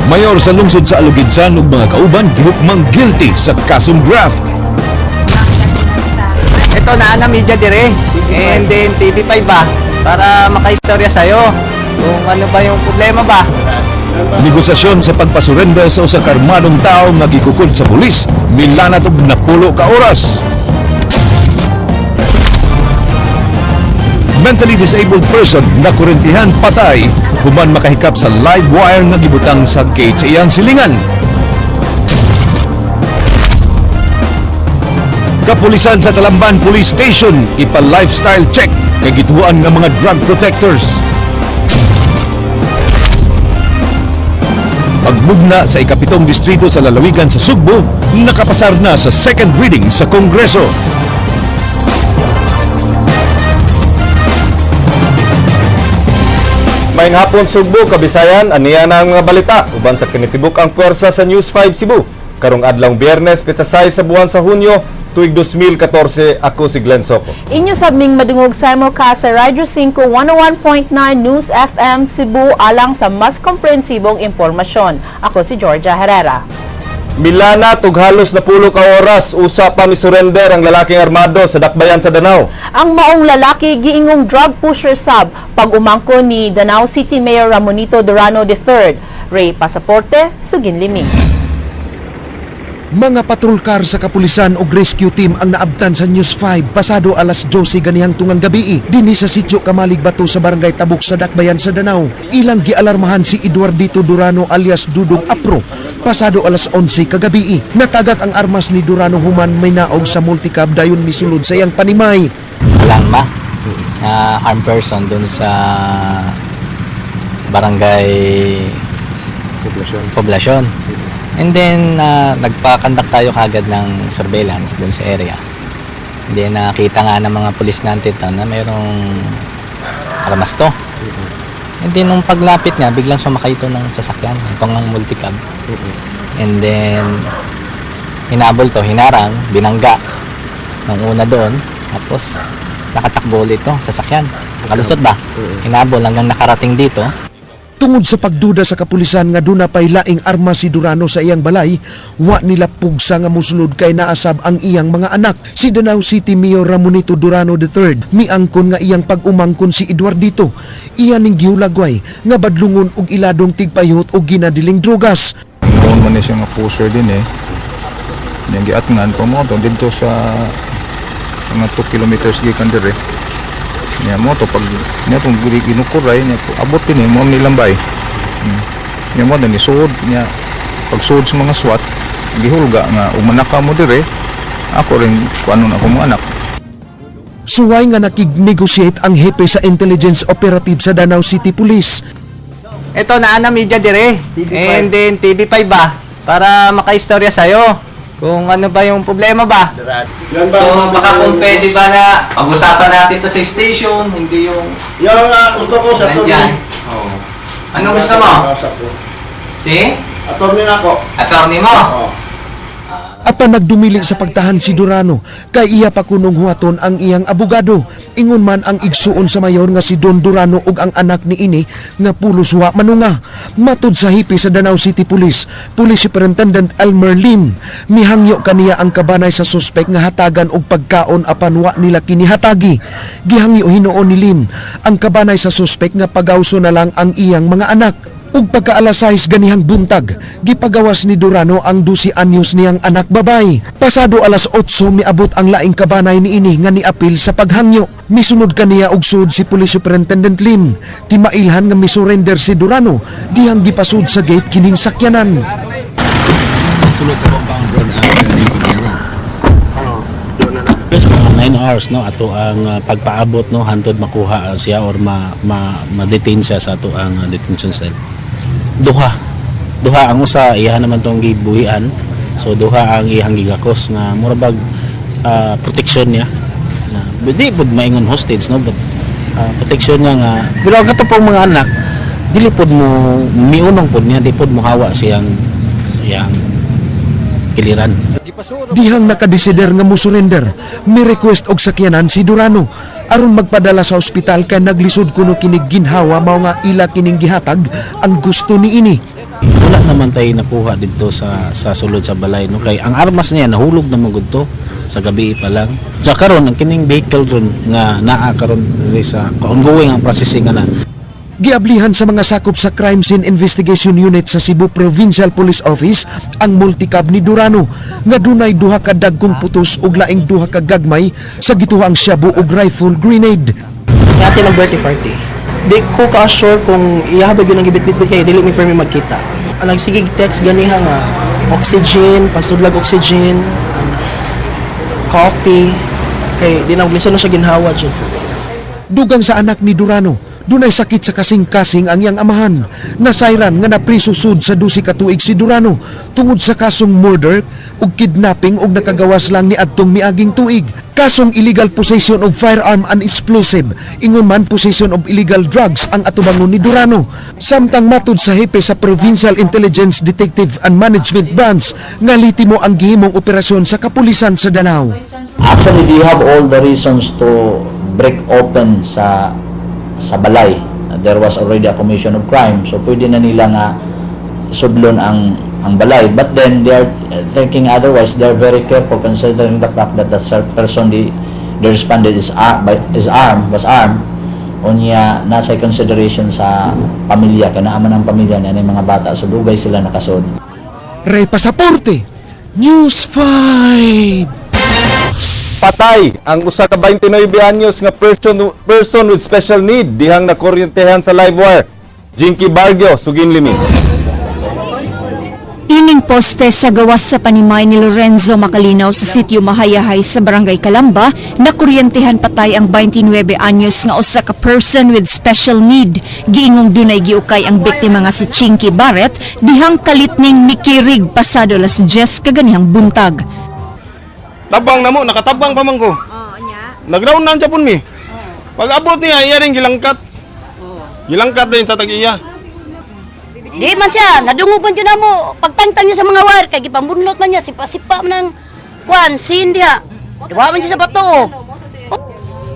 Mayor sa lungsod sa Aluginsan ug mga kauban gihukmang guilty sa kasong graft. Ito na na media dire. And then TV5 ba para makaistorya sa'yo kung ano ba yung problema ba. Negosasyon sa pagpasurrender sa usa ka armadong tawo nga gikukod sa pulis milanat og napulo ka oras. Mentally disabled person na kurentihan patay human makahikap sa live wire nga gibutang sa gate sa iyang silingan. Kapulisan sa Talamban Police Station ipa-lifestyle check kay gituan nga mga drug protectors. Pagmugna sa ikapitong distrito sa lalawigan sa Sugbo, nakapasar na sa second reading sa Kongreso. Maayong hapon, Sugbo, Kabisayan, aniya na ang mga balita uban sa kinitibuk ang puwersa sa News 5 Cebu. Karong adlawng Biyernes, petsa 6 sa buwan sa Hunyo, tuig 2014, ako si Glenn Soco. Inyo sab ming madungog simulcast sa Radyo 5 101.9 News FM Cebu alang sa mas komprehensibong impormasyon. Ako si Georgia Herrera. Milana tug halos napulo ka oras usa pa mi-surrender ang lalaking armado sa Dakbayan sa Danao. Ang maong lalaki giingong drug pusher sab pag umangko ni Danao City Mayor Ramonito Durano III. Ray Pasaporte, Sugin Liming. Mga patrol car sa kapulisan og rescue team ang naabtan sa News 5 pasado alas 12 ganihang tungang gabi dinhi sa sitio Kamalig Bato sa barangay Tabuk sa Dakbayan sa Danao. Ilang gialarmahan si Eduardito Durano alias Dudong Apro pasado alas 11 kagabi. Natagak ang armas ni Durano human may naog sa multicab dayon misulod sa iyang panimay. Langma na armed person dun sa barangay Poblacion. And then nagpa-conduct tayo kagad ng surveillance dun sa area. Then nakita nga ng mga pulis natin to na mayroong armas to. And then nung paglapit nga, biglang sumakay ito ng sasakyan, itong ang multicab. And then hinabol to, hinarang, binangga nung una doon. Tapos nakatakbo ulit to, sasakyan. Nakalusot ba? Hinabol hanggang nakarating dito. Tungod sa pagduda sa kapulisan nga duna pay laing arma si Durano sa iyang balay, wa nila pugsa nga mosulod kay naasab ang iyang mga anak. Si Danao City Mayor Ramonito Durano III miangkon nga iyang pag-umangkon si Eduardito. Iya ning gihulagway nga badlungon og iladong tigpayhot og ginadiling drogas. Noon man ni siya nga pusher din eh. Nya giatngan pa mo to didto sa mga 2 kilometers gikan dire. Nya mo to pag nya tong ginukuray nya abot din eh mo nilambay. Nya mo ni suod nya pag suod sa mga SWAT gihulga nga umanaka mo dire ako rin kuano na ako mga anak. Suway nga nakig-negotiate ang hepe sa intelligence operative sa Danao City Police. Ito na na media dire. And then TV5 ba para makaistorya sa'yo kung ano ba yung problema ba. So baka kung pwede ba na pag-usapan natin to sa station, hindi yung Yung gusto ko sa attorney. nandyan. Oo. Anong gusto mo? Si? Attorney na ako. Attorney mo? Oo. Apan nagdumili sa pagtahan si Durano kay iya pa kunong huwaton ang iyang abogado. Ingon man ang igsuon sa mayor nga si Don Durano ug ang anak niini nga pulos wa manunga. Matud sa hipi sa Danao City Police, Police Superintendent Elmer Lim, mihangyo kaniya ang kabanay sa suspek nga hatagan og pagkaon apan wa nila kini hatagi. Gihangyo hinuon ni Lim ang kabanay sa suspek nga pagawso na lang ang iyang mga anak. Ug pagka alas 6 ganihang buntag, gipagawas ni Durano ang 12 anyos niyang anak babay. Pasado alas 8 miabot ang laing kabanay niini nga niapil sa paghangyo. Misunod kaniya og sud si Police Superintendent Lim. Timailhan nga misurrender si Durano dihang gipasud sa gate kining sakyanan. Sulod sa compound ron ang Pagero. Yes, mga 9 hours no ato ang pagpaabot no hantod makuha siya or ma, ma, ma-detain siya sa ato ang detention cell. Duha. Duha ang usa iya naman tong gibuhian. So duha ang iyang gigakos nga mura bag protection niya. Na di pud maingon hostage no, but protection niya nga pero ang kato pong mga anak dili pud mo miunong pud niya, di pud mo hawa siyang iyang kiliran. Dihang nakadesider nga musurrender, mi-request og sakyanan si Durano aron magpadala sa ospital kay naglisod kuno kinig ginhawa mao nga ila kining gihatag ang gusto niini. Wala naman tayo nakuha dito sa sulod sa balay, no, kay ang armas niya nahulog na magud to sa gabi pa lang. Sa karon ang kining vehicle ron nga naa karon diri sa ongoing ang processing ana. Giablihan sa mga sakop sa Crime Scene Investigation Unit sa Cebu Provincial Police Office ang multicab ni Durano nga dunay duha ka dagkong putos ug laing duha ka gagmay sa gituhang shabu ug rifle grenade. Sa atin ang birthday party. Di ko ka-sure kung iya ba yun ang gibit-bit kay dili mi permi magkita. Ang nagsigig text ganiha nga oxygen, pasudlag oxygen, ano, coffee, kay di na na siya ginhawa jud. Dugang sa anak ni Durano, dunay sakit sa kasing-kasing ang iyang amahan. Nasayran nga napriso sud sa 12 ka tuig si Durano tungod sa kasong murder ug kidnapping ug nakagawas lang ni adtong miaging tuig. Kasong illegal possession of firearm and explosive, ingon man possession of illegal drugs ang atubangon ni Durano. Samtang matud sa hepe sa Provincial Intelligence Detective and Management Branch nga litimo ang gihimong operasyon sa kapulisan sa Danao. Actually, they have all the reasons to break open sa balay. There was already a commission of crime, so pwede na nila nga sudlon ang balay. But then they are thinking otherwise. They are very careful considering the fact that the person the responded is armed, was armed. Unya nasa consideration sa pamilya kay naa man ang pamilya niya mga bata, so dugay sila nakasud. Ray Pasaporte, News 5. Patay ang usa ka 29 anyos nga person with special need dihang nakuryentehan sa live wire. Jinky Bargio, sugin limi. Ining poste sa gawas sa panimay ni Lorenzo Macalinaw sa sitio Mahayahay sa Barangay Kalamba, nakuryentehan patay ang 29 anyos nga usa ka person with special need. Giingong dunay giukay ang biktima nga si Chinky Barrett dihang kalitning mikirig pasado las 10 kaganihang buntag. Tabang na mo, nakatabang pa man ko. Naground na ang Japon mi. Pag abot niya, iya rin gilangkat. Gilangkat din sa tag-iya. Di man siya, nadungog man yun na mo. Pagtangtang niya sa mga wire, kay gipambunlot man niya, sipa-sipa man ang kuan, sin diha. Duha man siya sa bato. Oh.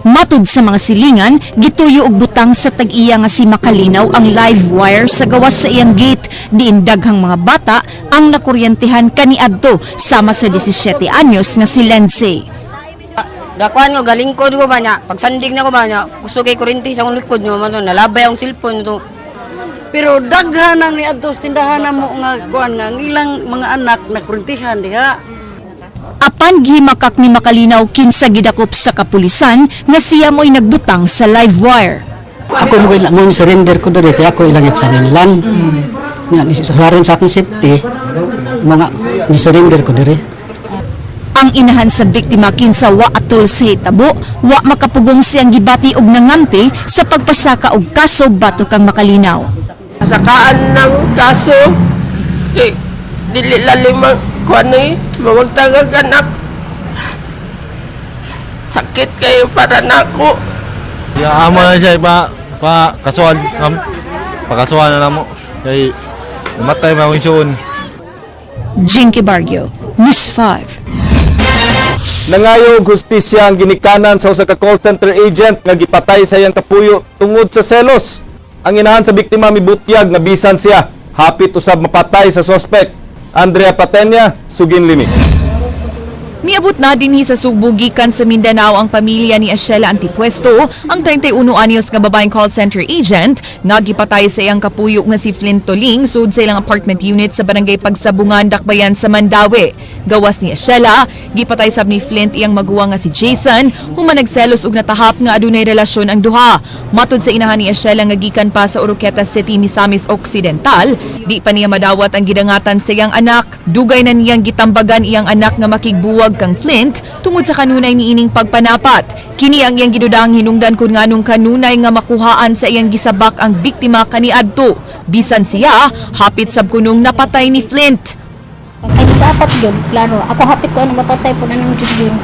Matud sa mga silingan, gituyo og butang sa tag-iya nga si Makalinaw ang live wire sa gawas sa iyang gate. Diin daghang mga bata ang nakuryentehan kaniadto sama sa 17 anyos nga si Lindsay. Dakuan ko, galingkod ko ba niya? Pagsandig na ko ba niya? Gusto kay kurinti sa akong likod nyo, man, nalabay ang cellphone to. Pero daghan ang niadto sa tindahan mo nga kuan nga ang ilang mga anak na kurintihan diha. Apan gihimakak ni Makalinaw kinsa gidakop sa kapulisan nga siya mo'y nagbutang sa live wire. Ako mo mo surrender ko diri kay ako ilang ipsarinlan. Nga ni sa akong safety, mga ni surrender ko diri. Ang inahan sa biktima kinsa wa atol sa hitabo, wa makapugong siyang gibati og nanganti sa pagpasaka og kaso batok kang Makalinaw. Sakaan ng kaso, eh, dili lalim ang kuan eh, mawag tagag anak. Sakit kayo para nako. Ya amo na siya pa pa kasuan am pakasuan na namo kay matay man akong suon. Jinky Barrio, News 5. Nangayo og hustisya ang ginikanan sa usa ka call center agent nga gipatay sa iyang kapuyo tungod sa selos. Ang inahan sa biktima mibutyag nga bisan siya hapit usab mapatay sa sospek. Andrea Patenya, sugin limi. Miabot na dinhi sa Sugbo gikan sa Mindanao ang pamilya ni Ashela Antipuesto, ang 31 anyos nga babaeng call center agent nga gipatay sa iyang kapuyo nga si Flint Toling sud sa ilang apartment unit sa barangay Pagsabungan, Dakbayan sa Mandaue. Gawas ni Ashela, gipatay sab ni Flint iyang maguwang nga si Jason, human nagselos og natahap nga adunay relasyon ang duha. Matud sa inahan ni Ashela nga gikan pa sa Oroquieta City, Misamis Occidental, di pa niya madawat ang gidangatan sa iyang anak. Dugay na niyang gitambagan iyang anak nga makigbuwag kang Flint tungod sa kanunay niining pagpanapat. Kini ang iyang gidudang hinungdan kung nganong kanunay nga makuhaan sa iyang gisabak ang biktima kaniadto. Bisan siya, hapit sab kunong napatay ni Flint. Ay sa apat yun, klaro. Ako hapit ko ano mapatay po na ng Jun.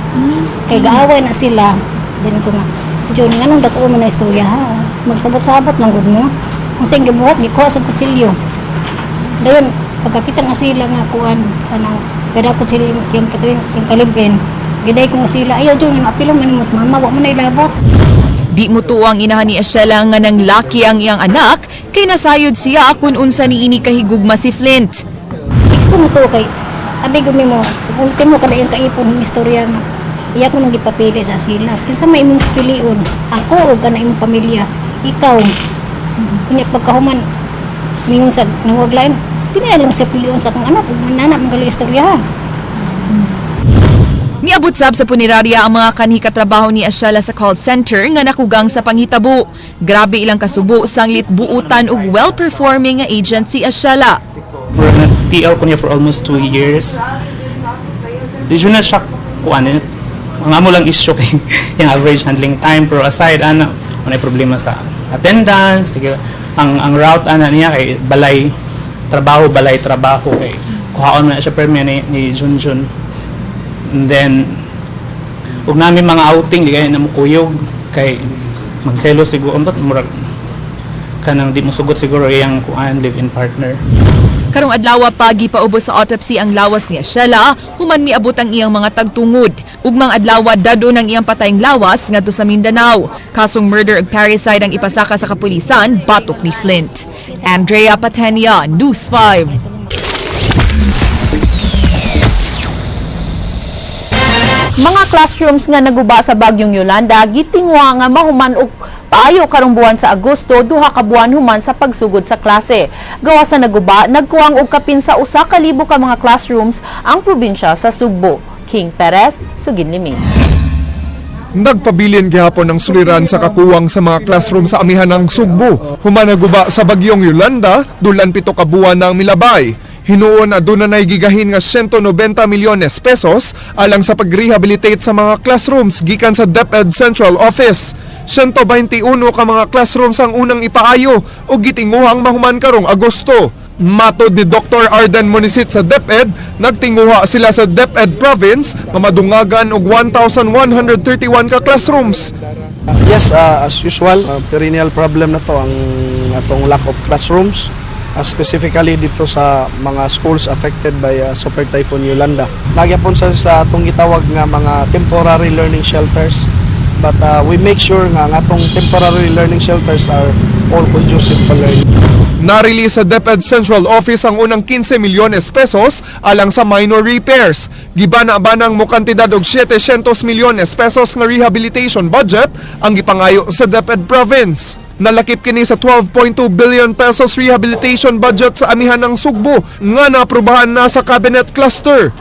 Kay gaaway na sila. Din ko nga. Jun, nga nung dako mo na istorya ha. Magsabot-sabot lang gud mo. Kung sa'yong gibuhat, gikuha sa kutsilyo. Dayon, pagkakita nga sila nga kuan, kanang gada ko sila yung katuwing yung kalibin. Giday ko nga sila, ayaw Jun, nga apilo man mo sa mama, wa mo na ilabot. Di mo ang inahan ni Ashela nga nanglaki ang iyang anak kay nasayod siya kung unsa niini kahigugma si Flint. Di ko mo to kay abi gud mo sa ultimo kada iyang kaipon ng istorya nga iya ko nang gipapili sa sila. Kinsa may imong pilion? Ako o kana imong pamilya? Ikaw. Unya pagkahuman mingon sa nangwag lain, di na lang siya pilion sa akong anak ug nana man gali istorya. Niabot sab sa punerarya ang mga kanhi katrabaho ni Ashela sa call center nga nakugang sa panghitabo. Grabe ilang kasubo sanglit buutan ug well-performing nga agent si Ashela. We're na TL ko niya for almost 2 years. Di na siya kuan ang amo lang issue kay yung average handling time, pero aside ana, wala problema sa attendance. Sige, ang route ana niya kay balay trabaho, balay trabaho, kay kuhaon na siya permi ni Junjun. And then ug namin mga outing, di kay na mukuyog kay magselo siguro, ba't murag kanang di mo sugot siguro iyang kuan, live-in partner. Karong adlaw pa gipaubos sa autopsy ang lawas ni Ashela human miabot ang iyang mga tagtungod. Ugmang adlaw dad-on ang iyang patayng lawas ngadto sa Mindanao. Kasong murder ug parricide ang ipasaka sa kapulisan batok ni Flint. Andrea Patenia, News 5. Mga classrooms nga naguba sa bagyong Yolanda gitingwa nga mahuman og paayo karong buwan sa Agosto, 2 ka buwan human sa pagsugod sa klase. Gawa sa naguba, nagkuwang og kapin sa 1,000 ka mga classrooms ang probinsya sa Sugbo. King Perez, Suginlimi. Nagpabilin gihapon ang suliran sa kakuwang sa mga classroom sa amihan ng Sugbo. Human naguba sa bagyong Yolanda, dulan 7 ka buwan ng milabay. Hinuon aduna nay gigahin nga 190 milyones pesos alang sa pag-rehabilitate sa mga classrooms gikan sa DepEd Central Office. 121 ka mga classrooms ang unang ipaayo ug gitinguhang mahuman karong Agosto. Matod ni Dr. Arden Monisit sa DepEd, nagtinguha sila sa DepEd Province nga madungagan og 1,131 ka classrooms. Yes, as usual, perennial problem na to ang atong lack of classrooms, specifically dito sa mga schools affected by Super Typhoon Yolanda. Nagyapon sa atong gitawag nga mga temporary learning shelters, but we make sure nga ang atong temporary learning shelters are all conducive to learning. Na-release sa DepEd Central Office ang unang 15 milyones pesos alang sa minor repairs. Gibana-banang mo kantidad og 700 milyones pesos nga rehabilitation budget ang gipangayo sa DepEd Province. Nalakip kini sa 12.2 billion pesos rehabilitation budget sa amihan ng Sugbo nga naaprubahan na sa cabinet cluster.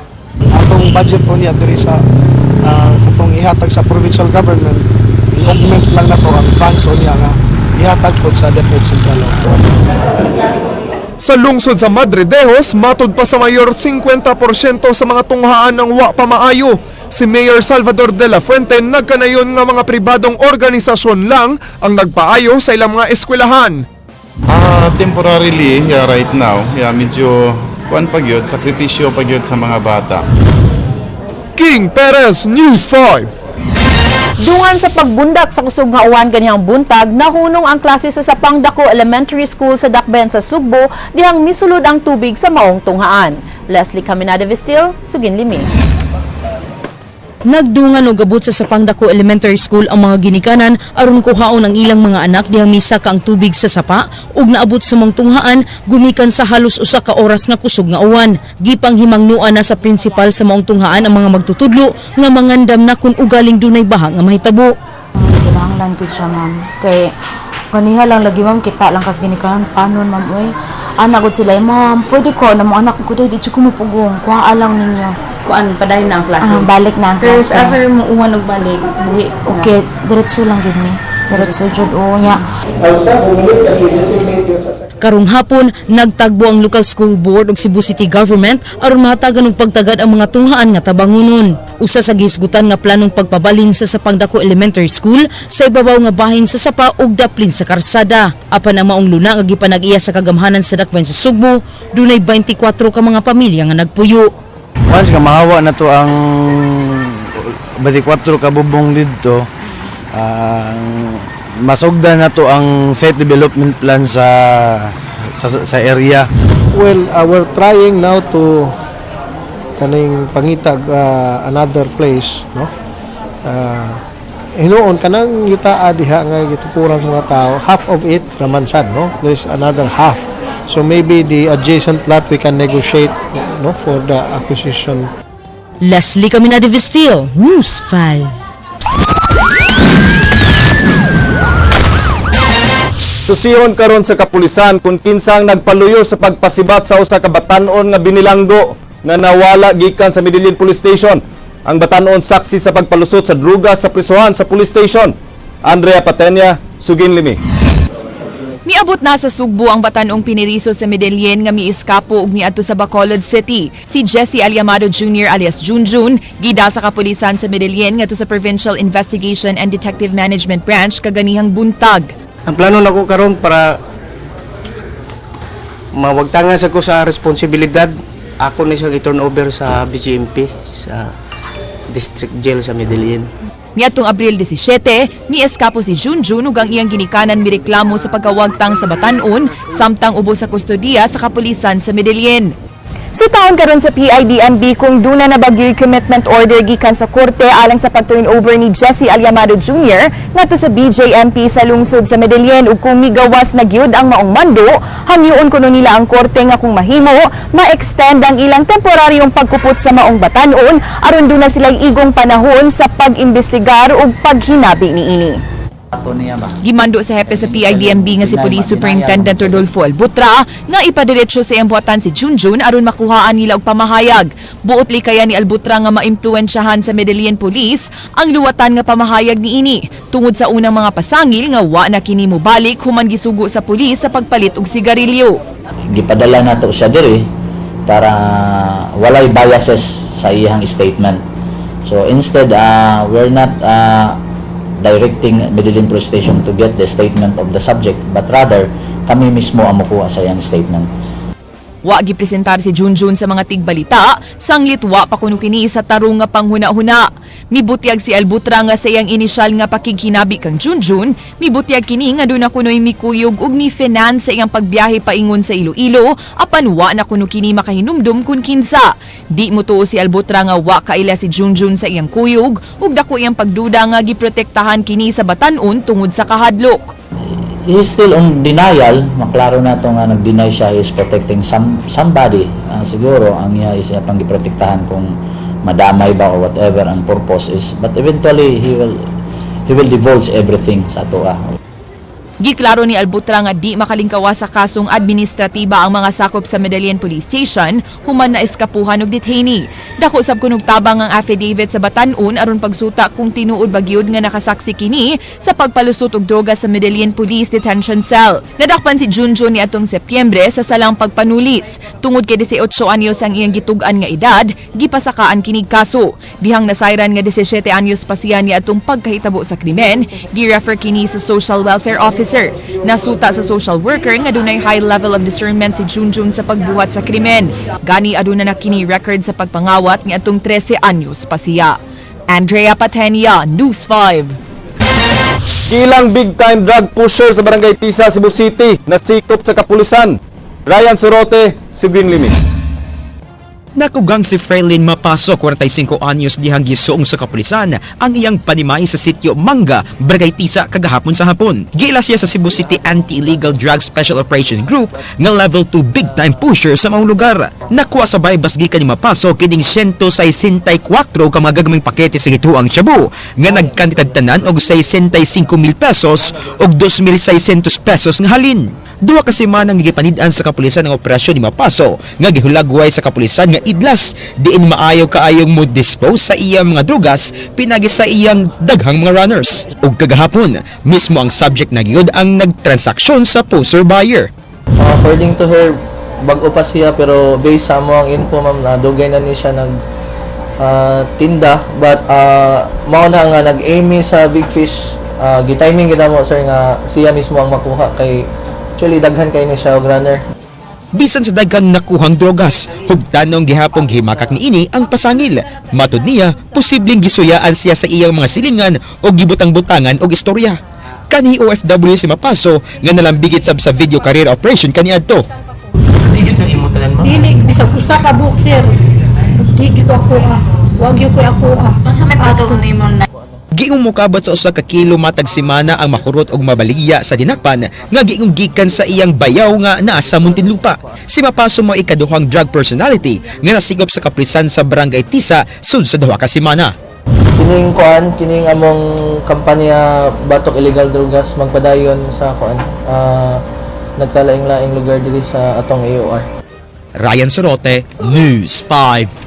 Atong budget po niya diri sa katong ihatag sa provincial government, i-augment lang nato ang funds niya nga ihatag po sa DepEd Central Office. Sa lungsod sa Madridejos, matod pa sa mayor, 50% sa mga tunghaan ng wa pa maayo. Si Mayor Salvador de la Fuente nagkanayon nga mga pribadong organisasyon lang ang nagpaayo sa ilang mga eskwelahan. Temporarily, yeah, right now, yeah, medyo kuan pa gyud, sakripisyo pa gyud sa mga bata. King Perez, News 5. Dungan sa pagbundak sa kusog nga uwan ganihang buntag, nahunong ang klase sa Sapang Dako Elementary School sa Dakbayan sa Sugbo dihang misulod ang tubig sa maong tunghaan. Leslie Caminada Vestil, Suginlimi. Nagdungan og abot sa Sapang Dako Elementary School ang mga ginikanan aron kuhaon ang ilang mga anak dihang misaka ang tubig sa sapa ug naabot sa maong tunghaan gumikan sa halos 1 ka oras nga kusog nga uwan. Gipanghimangnuan na sa principal sa maong tunghaan ang mga magtutudlo nga mangandam na kun ugaling dunay baha nga mahitabo. Kinahanglan gud siya, ma'am. Kay kaniha lang lagi, ma'am, kita lang kas ginikanan panon, ma'am, oy. Anak gud sila, "Ma'am, pwede ko na mo anak ko di ko mupugong, kuha lang ninyo." Kuan, padayon na ang klase? Ah, balik na ang Pero klase. ever mo uwan og balik, buhi na? Okay, diretso lang gud mi. Diretso jud o nya. Karong hapon, nagtagbo ang local school board ug Cebu City Government aron mahatagan og pagtagad ang mga tunghaan nga tabangunon. Usa sa gihisgutan nga planong pagpabalhin sa Sapang Dako Elementary School sa ibabaw nga bahin sa sapa ug daplin sa karsada. Apan ang maong luna nga gipanag-iya sa kagamhanan sa Dakbayan sa Sugbo, dunay 24 ka mga pamilya nga nagpuyo. Once nga mahawa na to ang 24 ka bubong didto, ang masugdan na to ang site development plan sa area. Well, we're trying now to kaning pangitag another place, no? Hinuon kanang yuta diha nga gitukuran sa mga tao, half of it raman sad, no? There is another half. So maybe the adjacent lot we can negotiate, no, for the acquisition. Leslie Caminada Vestil, News 5. Susihon karon sa kapulisan kung kinsang nagpaluyo sa pagpasibat sa usa ka batan-on nga binilanggo nga nawala gikan sa Medellin Police Station. Ang batan-on saksi sa pagpalusot sa druga sa prisuhan sa police station. Andrea Patenya, Sugin Limi. Miabot na sa Sugbo ang batanong piniriso sa Medellin nga miiskapo ug miadto sa Bacolod City. Si Jesse Aliamado Jr. alias Junjun gida sa kapulisan sa Medellin ngadto sa Provincial Investigation and Detective Management Branch kaganihang buntag. Ang plano nako karon para mawagtangan sa ko sa responsibilidad, ako ni siyang i-turn over sa BGMP sa District Jail sa Medellin. Niadtong Abril 17, mieskapo si Junjun ug ang iyang ginikanan mireklamo sa pagkawagtang sa batan-on samtang ubos sa kustodiya sa kapulisan sa Medellin. So taon karon sa PIDMB kung duna na bagyo'y commitment order gikan sa korte alang sa pag-turn over ni Jesse Aliamado Jr. ngadto sa BJMP sa lungsod sa Medellin ug kung migawas na gyud ang maong mando, hangyoon kuno nila ang korte nga kung mahimo, ma-extend ang ilang temporaryong pagkupot sa maong batan-on aron duna sila'y igong panahon sa pag-imbestigar ug paghinabi niini. Gimando sa hepe sa PIDMB nga si Police Superintendent Rodolfo Albutra nga ipadiretso sa iyang buhatan si Junjun aron makuhaan nila og pamahayag. Buot kaya ni Albutra nga maimpluwensyahan sa Medellin Police ang luwatan nga pamahayag niini tungod sa unang mga pasangil nga wa na kini mobalik human gisugo sa pulis sa pagpalit og sigarilyo. Gipadala nato siya diri para walay biases sa iyang statement. So instead, we're not directing Medellin Police Station to get the statement of the subject, but rather kami mismo ang mukuha sa iyang statement. Wa gipresentar si Junjun sa mga tigbalita, sanglit wa pa kuno kini sa tarong nga panghuna-huna. Mibutyag si Albutra nga sa iyang inisyal nga pakighinabi kang Junjun, mibutyag kini nga duna kuno'y mikuyog ug mi-finance sa iyang pagbiyahe paingon sa Iloilo, apan wa na kuno kini makahinumdum kun kinsa. Di motuo si Albutra nga wa kaila si Junjun sa iyang kuyog ug dako iyang pagduda nga giprotektahan kini sa batan-on tungod sa kahadlok. He's still on denial. Maklaro na to nga nag-deny siya, he is protecting somebody. Siguro ang iya is iya pang giprotektahan kung madamay ba or whatever ang purpose is. But eventually he will divulge everything sa atoa. Giklaro ni Albutra nga di makalingkawa sa kasong administratiba ang mga sakop sa Medellin Police Station human na eskapuhan og detainee. Dako sab kunog tabang ang affidavit sa batan-on aron pagsuta kung tinuod ba gyud nga nakasaksi kini sa pagpalusot og droga sa Medellin Police Detention Cell. Nadakpan si Junjun niadtong Setyembre sa salang pagpanulis. Tungod kay 18 anyos ang iyang gitug-an nga edad, gipasakaan kinig kaso. Dihang nasayran nga 17 anyos pa siya niadtong pagkahitabo sa krimen, gi-refer kini sa social welfare officer. Nasuta sa social worker nga dunay high level of discernment si Junjun sa pagbuhat sa krimen. Gani aduna na kini record sa pagpangawat niadtong 13 anyos pa siya. Andrea Patenia, News 5. Giilang big time drug pusher sa Barangay Tisa, Cebu City, nasikop sa kapulisan. Ryan Sorote, Sugin Limi. Nakugang si Freylin Mapaso, 45 anyos, dihang gisuong sa kapulisan ang iyang panimay sa sitio Manga, Barangay Tisa kagahapon sa hapon. Giila siya sa Cebu City Anti-Illegal Drug Special Operations Group nga level 2 big time pusher sa maong lugar. Nakuha sa baybas gikan ni Mapaso kining 164 ka mga gagmayng pakete sa gituang shabu nga nagkantidad tanan og 65 mil pesos og 2,600 pesos nga halin. 2 ka semana ang gipanid-an sa kapulisan ang operasyon ni Mapaso nga gihulagway sa kapulisan nga idlas diin maayo kaayong mo dispose sa iyang mga drugas pinagi sa iyang daghang mga runners. Ug kagahapon, mismo ang subject na gyud ang nagtransaksyon sa poser buyer. According to her, bago pa siya, pero based sa amo ang info, ma'am, na dugay na ni siya nag tinda, but mao na nga nag-aim mi sa big fish, gitiming gid mo, sir, nga siya mismo ang makuha kay actually daghan kay ni siya og runner. Bisan sa daghang nakuhang drogas, hugtanong gihapong gihimakak niini ang pasangil. Matud niya, posibleng gisuyaan siya sa iyang mga silingan o gibutang-butangan og istorya. Kanhi OFW si Mapaso nga nalambigit sab sa video career operation kaniadto. Dili, bisag usa ka buok, sir. Di gito ako ah. Wag gyud ko ako ah. Unsa may patuo nimo na? Giingong mokabot sa 1 ka kilo matag semana ang makurot og mabaligya sa dinakpan nga giingong gikan sa iyang bayaw nga naa sa Muntinlupa. Si Mapaso mo ikaduhang drug personality nga nasigop sa kapulisan sa Barangay Tisa sud sa 2 ka semana. Kining kuan, kining among kampanya batok illegal drugas magpadayon sa kuan, nagkalaing-laing lugar diri sa atong AOR. Ryan Sorote, News 5.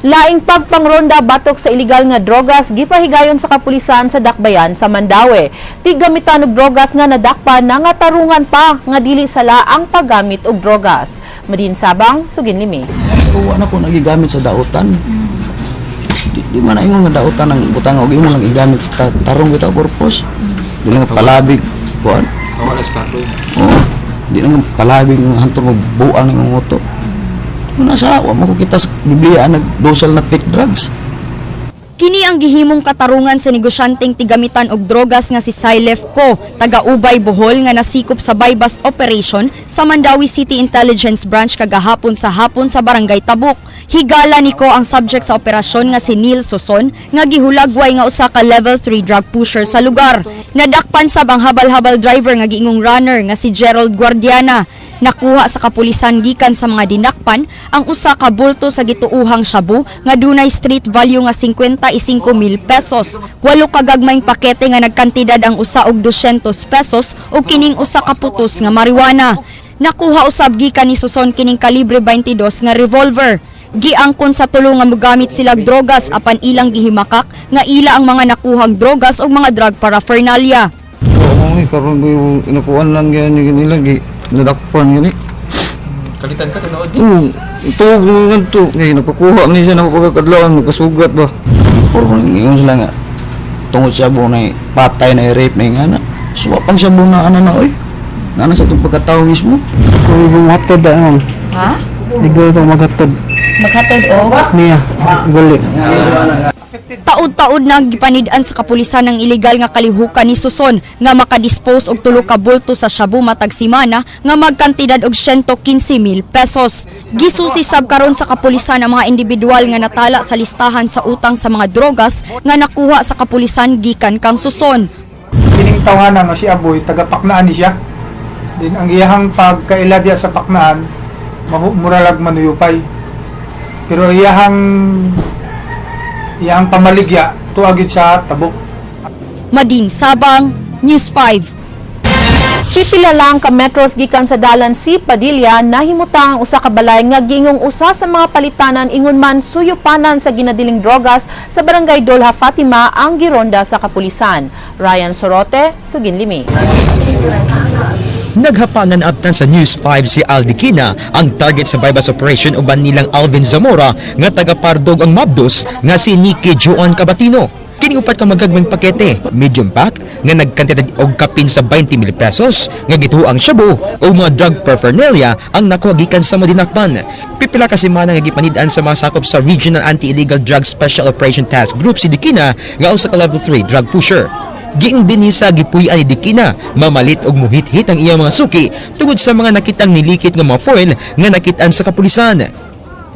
Laing pagpangronda batok sa iligal nga drogas gipahigayon sa kapulisan sa Dakbayan sa Mandaue. Tiggamitan og drogas nga nadakpan na nga tarungan pa nga dili sala ang paggamit og drogas. Madin Sabang, Suginlimi. Wa na ko nagigamit sa dautan. Di man na ingon nga dautan ang butang og imo lang igamit sa tarong bitaw purpose. Di lang palabig kuan. Wala sa kapoy. Oo. Di lang palabig nga hantong og buang imong utok. Nasa wa mo ko kita sa Biblia nagdosal na take drugs. Kini ang gihimong katarungan sa negosyanteng tigamitan og drogas nga si Silef Ko, taga Ubay, Bohol, nga nasikop sa buy-bust operation sa Mandaue City Intelligence Branch kagahapon sa hapon sa Barangay Tabuk. Higala ni Ko ang subject sa operasyon nga si Neil Soson nga gihulagway nga usa ka level 3 drug pusher sa lugar. Nadakpan sab ang habal-habal driver nga giingong runner nga si Gerald Guardiana. Nakuha sa kapulisan gikan sa mga dinakpan ang usa ka bulto sa gituuhang shabu nga dunay street value nga 55 mil pesos. Walo ka gagmayng pakete nga nagkantidad ang usa og 200 pesos ug kining usa ka putos nga marijuana. Nakuha usab gikan ni Suson kining kalibre 22 nga revolver. Giangkon sa tulo nga mogamit sila drogas apan ilang gihimakak nga ila ang mga nakuhang drogas ug mga drug paraphernalia. Oo, eh, karon ko yung inakuan lang yan yung nila, gi, nadakpan yun eh. Kalitan ka, tinuod. Oo, tuog naman to. Ngayon, napakuha man siya na pagkakadlawan, magkasugat ba? Puro ingon sila nga tungod sa na patay na rape na nga na. So wa pang shabu na ana na oy. Nana sa itong pagkatao mismo. Kung maghatod na ma'am. Ha? Igol ko maghatod. Maghatod og? Niya, guli. Taud-taud na gipanid-an sa kapulisan ng ilegal nga kalihukan ni Suson nga makadispose og 3 ka bulto sa shabu matag semana nga magkantidad og 115 mil pesos. Gisusi sab karon sa kapulisan ang mga individual nga natala sa listahan sa utang sa mga drogas nga nakuha sa kapulisan gikan kang Suson. Kining tawhana nga si Aboy, taga Paknaan ni siya. Din ang iyahang pagkaila diya sa Paknaan, muralag manuyupay. Pero iyahang iyahang pamaligya tuag gyud sa Tabuk. Madin Sabang, News 5. Pipila lang ka metros gikan sa dalan si Padilla, nahimutang ang usa ka balay nga gingong usa sa mga palitanan ingon man suyupanan sa ginadiling drogas sa Barangay Dolha Fatima ang gironda sa kapulisan. Ryan Sorote, Suginlimi. Naghapanan abtan sa News 5 si Aldi Kina, ang target sa buy-bust operation uban nilang Alvin Zamora nga taga-Pardog ang Mabdos nga si Nikki Joan Cabatino. Kini upat ka magagmayng pakete, medium pack, nga nagkantidad og kapin sa 20 mil pesos, nga gituang shabu o mga drug paraphernalia ang nakuha gikan sa madinakpan. Pipila ka semana nga gipanid-an sa mga sakop sa Regional Anti-Illegal Drug Special Operation Task Group si Dikina nga usa ka level 3 drug pusher. Giing dinhi sa gipuy-an ni Dikina, mamalit og muhit-hit ang iyang mga suki tungod sa mga nakitang nilikit nga mga foil nga nakitaan sa kapulisan.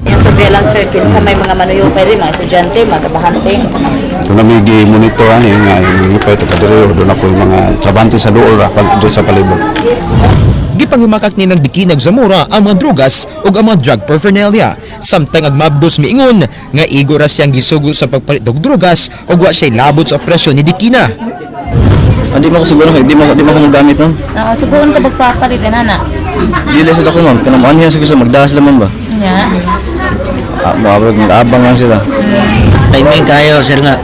Yung surveillance circle sa may mga manuyupay rin, mga estudyante, mga trabahante, sa mga Kung nami gi-monitor ani nga nilipay ta kadiri doon na po yung mga trabante sa duol ra pag sa palibot. Gipanghimakak ni ng Dikina ug Zamora ang mga drogas ug ang mga drug paraphernalia. Samtang ang Mabdos miingon nga igo ra siyang gisugo sa pagpalit og drogas ug wa siya'y labot sa operasyon ni Dikina. Hindi mo ko siguro kay di mo ko magamit, ma'am. Oo, subukan ka magpapalit, eh, nana. Dili sa ako, ma'am. Kanang ano yan siguro magdaas lamang ba? Nya. Ah, moabag mag-abang lang sila. Timing kayo sir nga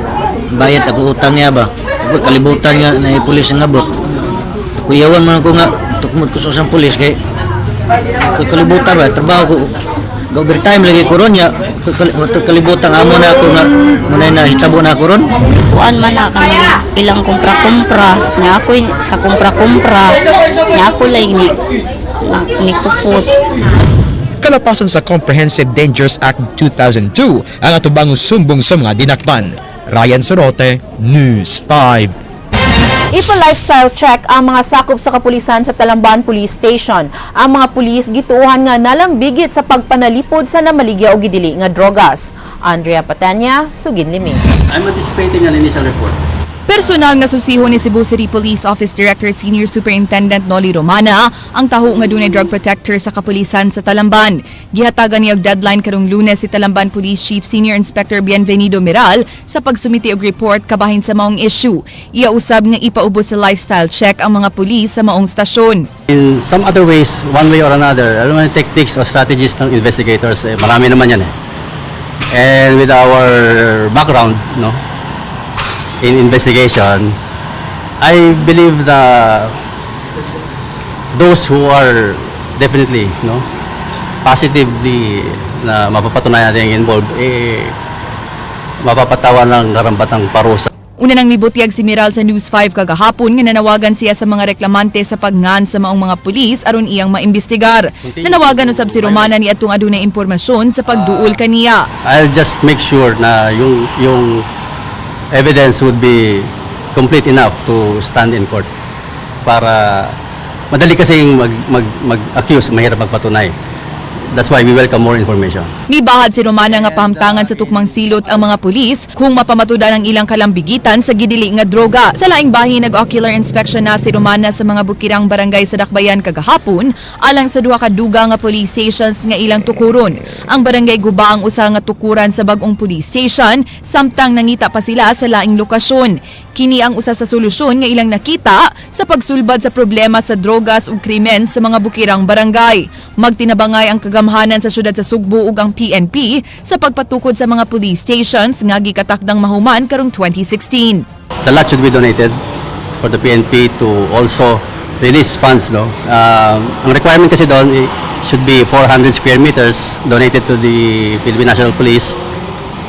bayad ako utang niya ba. Ako kalibutan nga na pulis nga abot. Kuyawan man ako nga tukmod ko sa usang pulis kay koy kalibutan ba trabaho ko ga overtime lagi ko ron ya koy kalibutan amo na ako nga muna na hitabo na ako ron. Kuan man na kang ilang kumpra-kumpra nya ako sa kumpra-kumpra nya ako lay ni kupot. Kalapasan sa Comprehensive Dangerous Act 2002 ang atubang sumbong sa mga dinakpan. Ryan Sorote, News 5. Ipa-lifestyle check ang mga sakop sa kapulisan sa Talamban Police Station. Ang mga pulis gituohan nga nalambigit sa pagpanalipod sa namaligya o gidili nga drogas. Andrea Patanya, Sugin Limi. I'm anticipating an initial report. Personal nga susihon ni Cebu City Police Office Director Senior Superintendent Noli Romana ang taho nga dunay drug protector sa kapulisan sa Talamban. Gihatagan niya og deadline karong Lunes si Talamban Police Chief Senior Inspector Bienvenido Miral sa pagsumiti og report kabahin sa maong issue. Iya usab nga ipaubos sa lifestyle check ang mga pulis sa maong stasyon. In some other ways, one way or another, alam mo yung techniques or strategies ng investigators, eh, marami naman yan eh. And with our background, no, in investigation, I believe that those who are definitely, no, positively na mapapatunayan natin involved, eh, mapapatawan ng karampatang parusa. Una nang mibutyag si Miral sa News 5 kagahapon nga nanawagan siya sa mga reklamante sa pagngan sa maong mga pulis aron iyang maimbestigar. Nanawagan usab si Romana ni atong adunay impormasyon sa pagduol kaniya. I'll just make sure na yung evidence would be complete enough to stand in court para madali kasing mag-accuse, mahirap magpatunay. That's why we welcome more information. Mibahad si Romana nga pahamtangan sa tukmang silot ang mga pulis kung mapamatudan ang ilang kalambigitan sa gidili nga droga. Sa laing bahin, nag-ocular inspection na si Romana sa mga bukirang barangay sa Dakbayan kagahapon alang sa duha ka duga nga police stations nga ilang tukuron. Ang barangay Guba ang usa nga tukuran sa bag-ong police station samtang nangita pa sila sa laing lokasyon. Kini ang usa sa solusyon nga ilang nakita sa pagsulbad sa problema sa drogas ug krimen sa mga bukirang barangay. Magtinabangay ang kagamhanan sa syudad sa Sugbo ug ang PNP sa pagpatukod sa mga police stations nga gikatakdang mahuman karong 2016. The lot should be donated for the PNP to also release funds, no? Ang requirement kasi doon eh, should be 400 square meters donated to the Philippine National Police.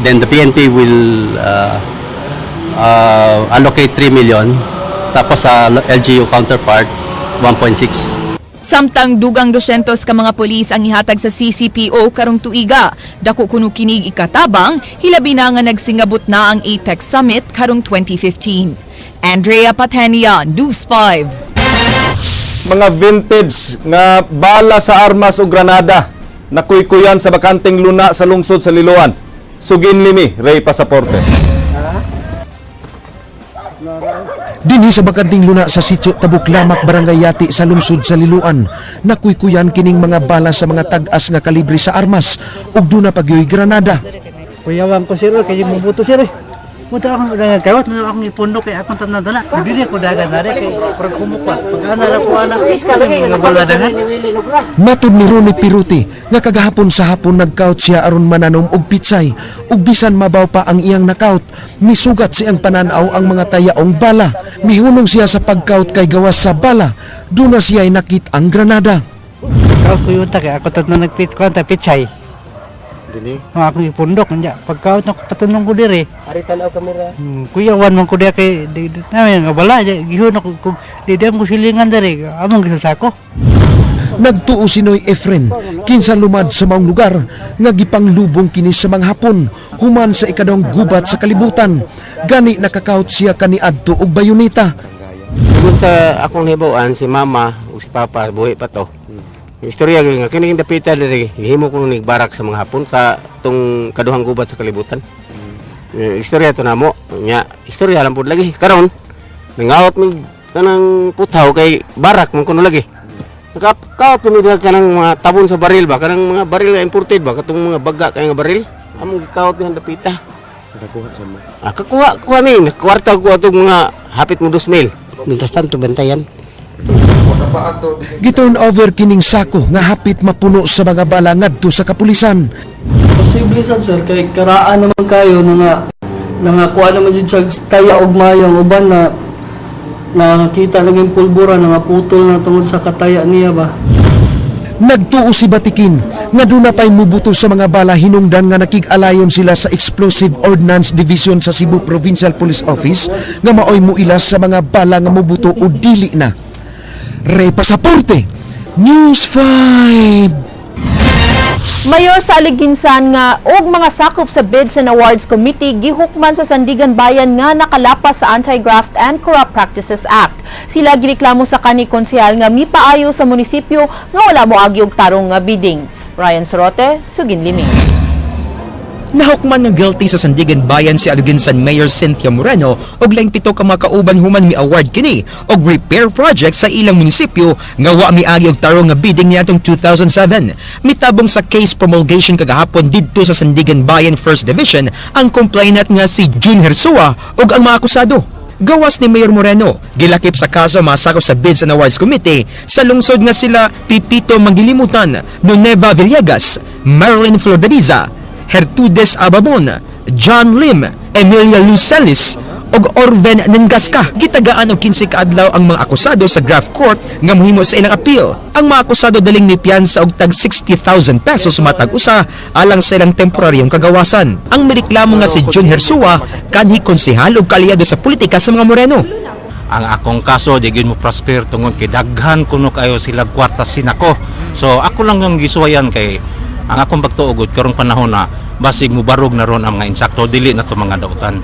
Then the PNP will allocate 3 million. Tapos sa LGU counterpart, 1.6. Samtang dugang 200 ka mga pulis ang ihatag sa CCPO karong tuiga. Dako kuno kinig ikatabang, hilabi na nga nagsingabot na ang APEC Summit karong 2015. Andrea Patenia, News 5. Mga vintage nga bala sa armas o granada nakuykuyan sa bakanteng luna sa lungsod sa Liloan. Sugin limi, Ray Pasaporte. Dinhi sa bakanting luna sa Sitio Tabuklamak, Barangay Yati sa lungsod sa Liloan, nakuykuyan kining mga bala sa mga tag-as nga kalibre sa armas ug duna pagyoy granada. Kuyawan ko, sir, kay mubuto, sir. Muta akong kawat na akong ipundok kay akong tanan dala. Dili ko dagan na kay parang kumukha. Pag ana ra ko ana, mga baladahan. Matud ni Ronnie Piruti nga kagahapon sa hapon nagkaut siya aron mananom og pitsay ug bisan mabaw pa ang iyang nakaut, misugat siyang pananaw ang mga tayaong bala. Mihunong siya sa pagkaut kay gawas sa bala, duna siya nakit ang granada. Kawat ko yuta kay ako tanan nagpit ko anta pitsay. Dili. Mga akong ipundok nya. Pagkaut na patunong ko dire. Ari tan-aw kamera. Kuyawan man ko diya kay di, di, namin nga bala gihon ako kung di di ko silingan dire among gisasako. Nagtuo si Noy Efren, kinsa lumad sa maong lugar nga gipanglubong kini sa mga Hapon human sa ikadawang gubat sa kalibutan. Gani nakakaut siya kaniadto og bayoneta. Sigon sa akong nahibaw-an, si mama ug si papa buhi pa to. Ang istorya gyud nga kini dapita diri gihimo ko nig barak sa mga Hapon sa tong kaduhang gubat sa kalibutan. Eh, istorya to namo nya, istorya lang pud lagi karon nangawat mig kanang putaw kay barak man kuno lagi. Nakakaot mi diha kanang mga tabon sa baril ba, kanang mga baril nga imported ba, katong mga baga kay nga baril. Among gikaot diha dapita. Nakuha sa mo. Ah, kakuha kuha mi, kwarta ko atong mga hapit mo 2,000. Mientras tanto, bantayan. Giturn over kining sako nga hapit mapuno sa mga bala ngadto sa kapulisan. Posible sad, sir, kay karaan naman kayo na nga nangakuha naman jud siya taya og mayong uban na nakita naging pulbura, nga putol na tungod sa kataya niya ba. Nagtuo si Batikin nga duna pay mubuto sa mga bala hinungdan nga nakig-alayon sila sa Explosive Ordnance Division sa Cebu Provincial Police Office nga maoy muilas sa mga bala nga mubuto o dili na. Ray Pasaporte, News 5. Mayor sa Aloguinsan nga og mga sakop sa Bids and Awards Committee gihukman sa Sandiganbayan nga nakalapas sa Anti-Graft and Corrupt Practices Act. Sila gireklamo sa kani konsehal nga mipaayo sa munisipyo nga wala moagi og tarong nga bidding. Ryan Sorote, Sugin Limi. Nahukman nga guilty sa Sandiganbayan si Aloguinsan Mayor Cynthia Moreno og 17 ka mga kauban human mi-award kini og repair project sa ilang munisipyo nga wa miagi og tarong nga bidding niadtong 2007. Mitabong sa case promulgation kagahapon didto sa Sandiganbayan First Division ang complainant nga si June Hersua ug ang mga akusado. Gawas ni Mayor Moreno, gilakip sa kaso masakop sa Bids and Awards Committee sa lungsod nga sila Pipito Manggilimutan, Nuneva Villegas, Marilyn Flordeliza, Gertudes Ababon, John Lim, Emilia Lucelis, ug Orven Nengasca. Gitagaan og 15 kaadlaw ang mga akusado sa graft court nga mohimo sa ilang appeal. Ang mga akusado daling mipiyansa og tag 60,000 pesos matag usa alang sa ilang temporaryong kagawasan. Ang mireklamo nga si Jun Hersua kanhi konsehal ug kaalyado sa politika sa mga Moreno. Ang akong kaso di gyud mo prosper tungod kay daghan kuno kayo sila kwarta sinako. So ako lang yung gisuwayan kay ang akong pagtuo gud karong panahon na basig mubarog na ron ang mga insakto, dili na to mga dautan.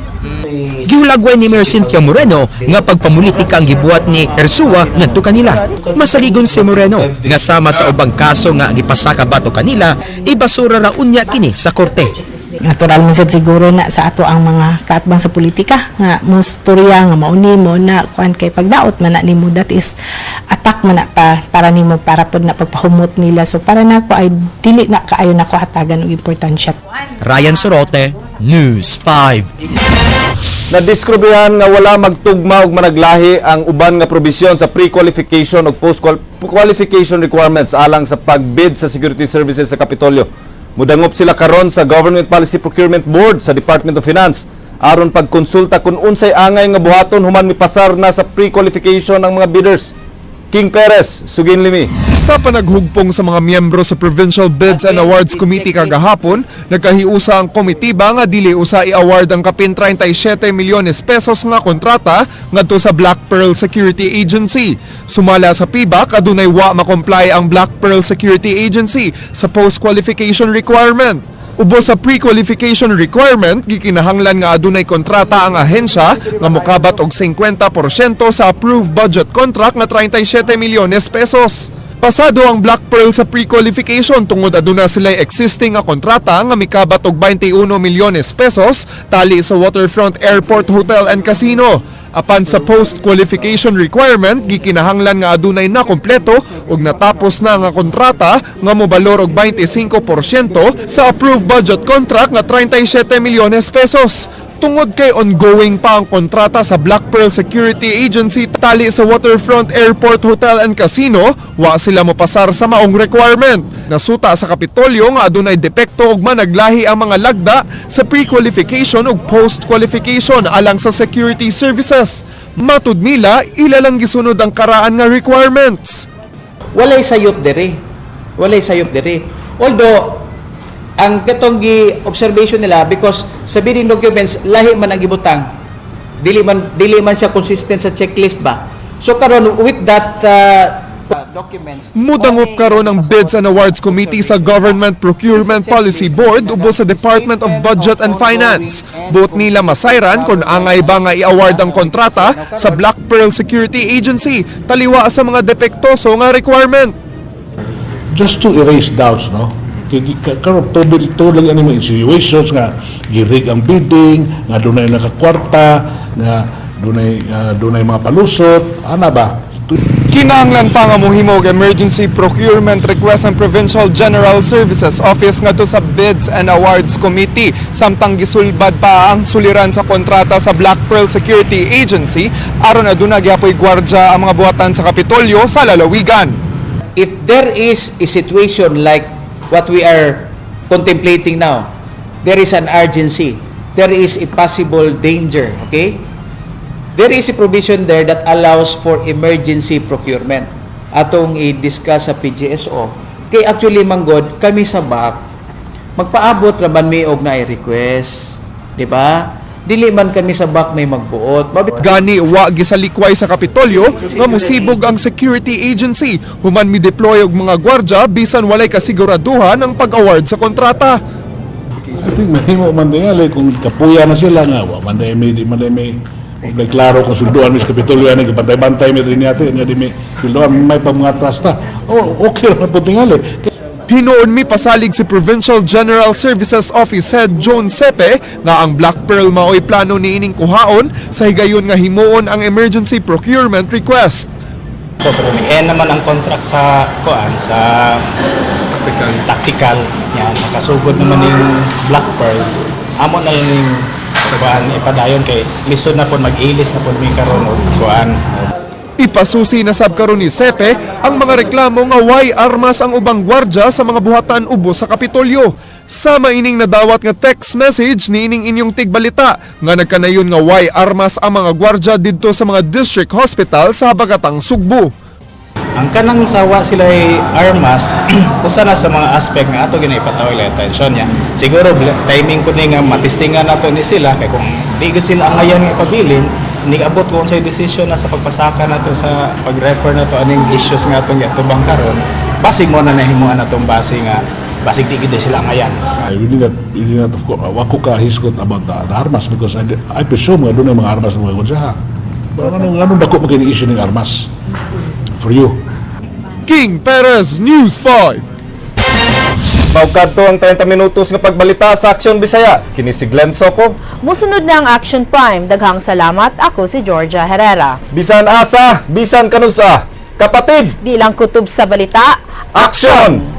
Gihulagway ni Mayor Cynthia Moreno nga pagpamulitika ang gibuhat ni Hersua ngadto kanila. Masaligon si Moreno nga sama sa ubang kaso nga gipasaka batok kanila, ibasura ra unya kini sa korte. Natural man sad siguro na sa ato ang mga kaatbang sa politika nga mustorya nga mauni mo na kuan kay pagdaot man na nimo, that is attack man na pa para nimo, para pod na pagpahumot nila. So para nako ay dili na kaayo nako hatagan og importansya. Ryan Sorote, News 5. Nadiskrubihan nga wala magtugma og managlahi ang uban nga probisyon sa pre-qualification ug post-qualification requirements alang sa pagbid sa security services sa Kapitolyo. Mudangop sila karon sa Government Policy Procurement Board sa Department of Finance aron pagkonsulta kung unsay angay nga buhaton human mipasar na sa pre-qualification ang mga bidders. King Perez, Sugin Limi. Sa panaghugpong sa mga miyembro sa Provincial Bids and Awards Committee kagahapon, nagkahiusa ang komitiba nga dili usa i-award ang kapin 37 milyones pesos nga kontrata ngadto sa Black Pearl Security Agency. Sumala sa PBAC, adunay wa ma-comply ang Black Pearl Security Agency sa post-qualification requirement. Ubos sa pre-qualification requirement, gikinahanglan nga adunay kontrata ang ahensya nga mokabat og 50% sa approved budget contract nga 37 milyones pesos. Pasado ang Black Pearl sa pre-qualification tungod aduna sila existing nga kontrata nga mikabat og 21 milyones pesos tali sa Waterfront Airport Hotel and Casino. Apan sa post-qualification requirement, gikinahanglan nga adunay na kompleto ug natapos na nga kontrata nga mobalor og 25% sa approved budget contract nga 37 milyones pesos. Tungod kay ongoing pa ang kontrata sa Black Pearl Security Agency tali sa Waterfront Airport Hotel and Casino, wa sila mopasar sa maong requirement. Nasuta sa Kapitolyo nga adunay depekto ug managlahi ang mga lagda sa pre-qualification ug post-qualification alang sa security services. Matud nila, ila lang gisunod ang karaan nga requirements. Walay sayop dere. Walay sayop dere. Although ang katong gi observation nila, because sa bidding documents lahi man ang gibutang. Dili man siya consistent sa checklist ba. So karon with that documents. Mudangop karon ang Bids and Awards Committee sa Government Procurement Policy Board ubos sa Department of Budget and Finance. Buot nila masayran kung angay ba nga i-award ang kontrata sa Black Pearl Security Agency taliwa sa mga depektoso nga requirement. Just to erase doubts, no? Kay karon tubil to lang ani mga insinuations nga girig ang bidding, nga dunay nakakwarta, nga dunay mga palusot, ana ba? Kinahanglan pa nga mohimo og emergency procurement request ang Provincial General Services Office ngadto sa Bids and Awards Committee samtang gisulbad pa ang suliran sa kontrata sa Black Pearl Security Agency aron aduna gyapoy gwardya ang mga buhatan sa Kapitolyo sa lalawigan. If there is a situation like what we are contemplating now, there is an urgency, there is a possible danger, okay? There is a provision there that allows for emergency procurement. Atong i-discuss sa PGSO. Kay actually manggod, kami sa BAC, magpaabot raman mi og na request, di ba? Dili man kami sa back may magbuot. Gani wa gisalikway sa Kapitolyo nga musibog ang security agency human mi-deploy og mga gwardya bisan walay kasiguraduhan ang pag-award sa kontrata. I think mahimo man tingali kung kapuya na sila nga wa man day may di man day may may klaro kung sulduan mi sa Kapitolyo ani bantay-bantay mi dinhi ate nya di mi sulduan may pa mga trasta. Oh, okay ra po tingali. Hinuon mi pasalig si Provincial General Services Office Head Joan Sepe nga ang Black Pearl maoy plano niining kuhaon sa higayon nga himuon ang emergency procurement request. Pero ni-end naman ang contract sa kuan sa tactical, tactical yan, nakasugod naman yung Black Pearl. Amo na lang yung kuan ipadayon kay lisod na po mag-ilis na po mi karon og kuan. Ipasusi na sab karon ni Sepe ang mga reklamo nga way armas ang ubang gwardya sa mga buhatan ubos sa Kapitolyo. Sama ining nadawat nga text message niining inyong tigbalita nga nagkanayon nga way armas ang mga gwardya didto sa mga district hospital sa Habagatang Sugbo. Ang kanang sawa sila ay armas, usa na sa mga aspect nga ato ginaipatawag lang attention niya. Siguro timing po ni nga matistingan nato ni sila kay kung di gud sila angayan nga ipabilin, niabot ko sa decision na sa pagpasaka nato sa pag-refer nato aning issues nga atong giatubang karon, basig mo na nahimuan natong base nga basig di gid sila angayan. I really not, of course, wako ka hisgot about the armas because I presume nga doon mga armas ng mga gwardya. Pero anong dako mo kini issue ng armas for you? King Perez, News 5. Mao kadto ang 30 minutos nga pagbalita sa Aksyon Bisaya. Kini si Glenn Soco. Musunod na ang Action Prime. Daghang salamat. Ako si Georgia Herrera. Bisan asa, bisan kanusa. Kapatid, Di lang kutob sa balita. Aksyon!